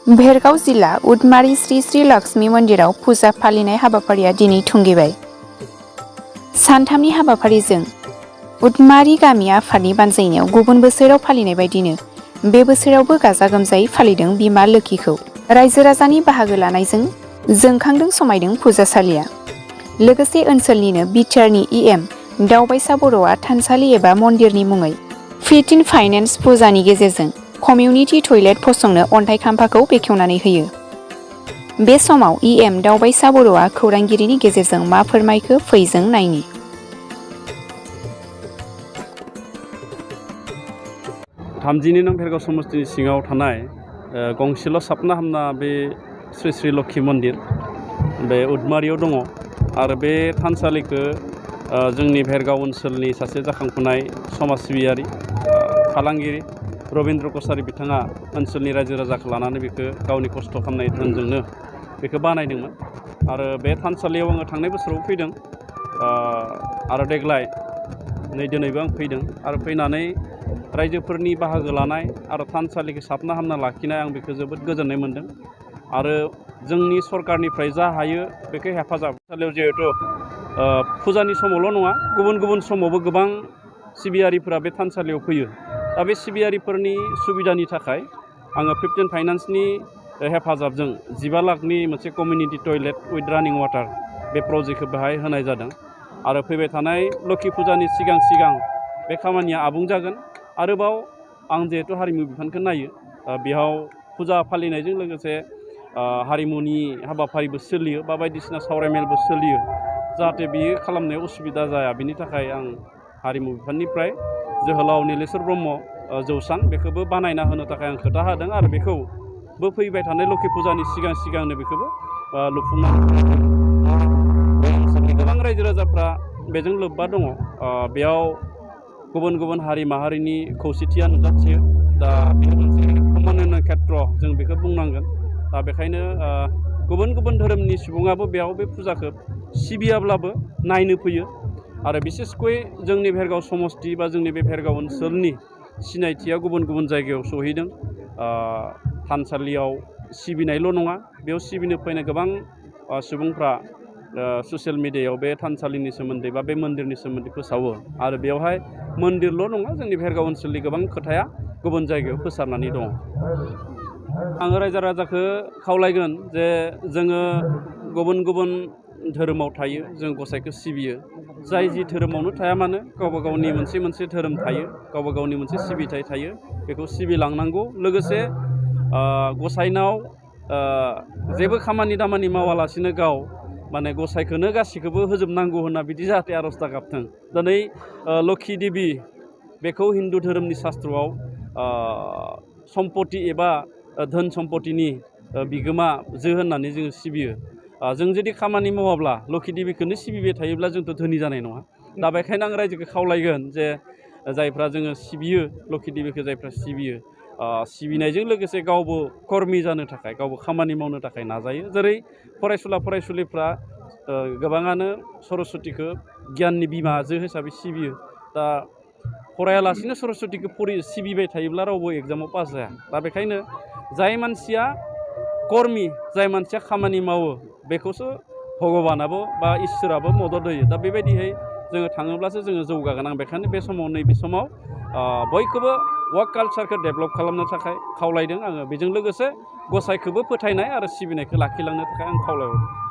भेरगाव जिल्ला उदमारी श्री श्री लक्ष्मी मन्दिराव फुजा फालिनाय हाबाफारिया दिनै थुंगेबाय। सानथामनि हाबाफारिजों उदमारी गामि आफादनि बानजायनायाव गुबुन बोसोराव फालिनाय बायदिनो बे बोसोरावबो गाजा गोमजायै फालिदों बिमा लोखिखौ। रायजो राजानि बाहागो लानायजों जोंखांदों समायदों फुजासालिया। लोगोसे ओनसोलनिनो बिटिआरनि इएम दावबायसा बर'आ थानसालि एबा मन्दिरनि मुङै फिट इन फाइनेन्स फुजानि गेजेरजों कमिउनिटि टयलेट फसंनो अन्थाइ खाम्फाखौ बेखेवनानै होयो। बे समाव इएम दावबायसा बर'आ खौरांगिरिनि गेजेरजों मा फोरमायखो फै जों नायनि। थामजिनि नं भेरगाव समस्तिनि सिङाव थानाय गंसेल' साबना हामना बे श्री श्री लक्ष्मी मन्दिर बे उदमारियाव दङ आरो बे थानसालिखौ जोंनि भेरगाव ओनसोलनि सासे जाखांफुनाय समाज सिबियारि फालांगिरि रबिन्द्र कसारि बिथाङा ओनसोलनि रायजो राजाखौ लानानै बेखौ गावनि खस्थ' खालामनाय धोनजोंनो बेखौ बानायदोंमोन आरो बे थानसालियाव आङो थांनाय बोसोराव फैदों आरो देग्लाय दिनैबो आं फैदों आरो फैनानै रायजोफोरनि बाहागो लानाय आरो थानसालिखौ साबना हामना लाखिनाय आं बेखौ जोबोद गोजोननाय मोन्दों आरो जोंनि सरकारनिफ्राय जा हायो बेखौ हेफाजाब थानसालियाव जिहेथु फुजानि समावल' नङा गुबुन गुबुन समावबो गोबां सिबियारिफोरा बे थानसालियाव फैयो। दा बे सिबियारिफोरनि सुबिदानि थाखाय आङो फिफ्टिन फाइनान्सनि हेफाजाबजों 15 लाखनि मोनसे community toilet with running water बे प्रजेक्टखौ बेहाय होनाय जादों आरो फैबाय थानाय लोखि फुजानि सिगां सिगां बे खामानिया आबुं जागोन। आरोबाव आं जिहेतु हारिमु बिफानखौ नायो बेयाव फुजा फालिनायजों लोगोसे हारिमुनि हाबाफारिबो सोलियो बा बायदिसिना सावरायमेलबो सोलियो जाहाथे बियो खालामनायाव उसुबिदा जाया बिनि थाखाय आं हारिमु बिफाननिफ्राय जोहोलाव नीलेश्वर ब्रह्म जौसां बेखौबो बानायना होनो थाखाय आं खोथा होदों आरो बेखौबो फैबाय थानाय लोखि फुजानि सिगां सिगांनो बेखौबो लुफुंना गोबां रायजो राजाफ्रा बेजों लोब्बा दङ बेयाव गुबुन गुबुन हारि माहारिनि खौसेथिया नुजाथियो दा बेयो मोनसे समन्वय खेत्र जों बेखौ बुंनांगोन दा बेखायनो गुबुन गुबुन धोरोमनि सुबुङाबो बेयाव बे फुजाखौ सिबियाब्लाबो नायनो फैयो आरो बिसेसकय जोंनि भेरगाव समस्ति बा जोंनि बे भेरगाव ओनसोलनि सिनायथिया गुबुन गुबुन जायगायाव सहैदों थानसालियाव सिबिनायल' नङा बेयाव सिबिनो फैनाय गोबां सुबुंफ्रा ससियेल मिडियायाव बे थानसालिनि सोमोन्दै बा बे मन्दिरनि सोमोन्दै फोसावो आरो बेवहाय मन्दिरल' नङा जोंनि भेरगाव ओनसोलनि गोबां खोथाया गुबुन जायगायाव गोसारनानै दङ। आङो रायजो राजाखौ खावलायगोन जे जोङो गुबुन गुबुन धोरोमाव थायो जों गसाइखौ सिबियो जाय जि धोरोमावनो थाया मानो गावबा गावनि मोनसे धोरोम थायो गावबा गावनि मोनसे सिबिथाय थायो बेखौ सिबिलांनांगौ लोगोसे गसाइनाव जेबो खामानि दामानि मावालासिनो गाव माने गसाइखौनो गासिखौबो होजोबनांगौ होनना बिदि जाहाथे आर'ज दा गाबथों। दिनै लोखि देबि बेखौ हिन्दु धोरोमनि शास्त्रआव सम्पति एबा धोन सम्पतिनि बिगोमा जो होननानै जोङो सिबियो जों जुदि खामानि मावाब्ला लोखि देबिखौनो सिबिबाय थायोब्ला जोंथ' धोनि जानाय नङा। दा बेखायनो आं रायजोखौ खावलायगोन जे जायफ्रा जोङो सिबियो लोखि देबिखौ जायफ्रा सिबियो सिबिनायजों लोगोसे गावबो कर्मि जानो थाखाय गावबो खामानि मावनो थाखाय नाजायो जेरै फरायसुला फरायसुलिफ्रा गोबाङानो सरस्वतीखौ गियाननि बिमा जो हिसाबै सिबियो दा फरायालासिनो सरस्वतीखौ सिबिबाय थायोब्ला रावबो एग्जामाव पास जाया। दा बेखायनो जाय मानसिया कर्मि जाय मानसिया खामानि मावो बेखौसो भगबानाबो बा इसोराबो मदद होयो। दा बेबायदिहै जोङो थाङोब्लासो जोङो जौगागोन। आं बेखायनो बे समाव नैबे समाव बयखौबो वार्क कालसारखौ डेभेलप खालामनो थाखाय खावलायदों आङो बेजों लोगोसे गसाइखौबो फोथायनाय आरो सिबिनायखौ लाखिलांनो थाखाय आं खावलायहरदों।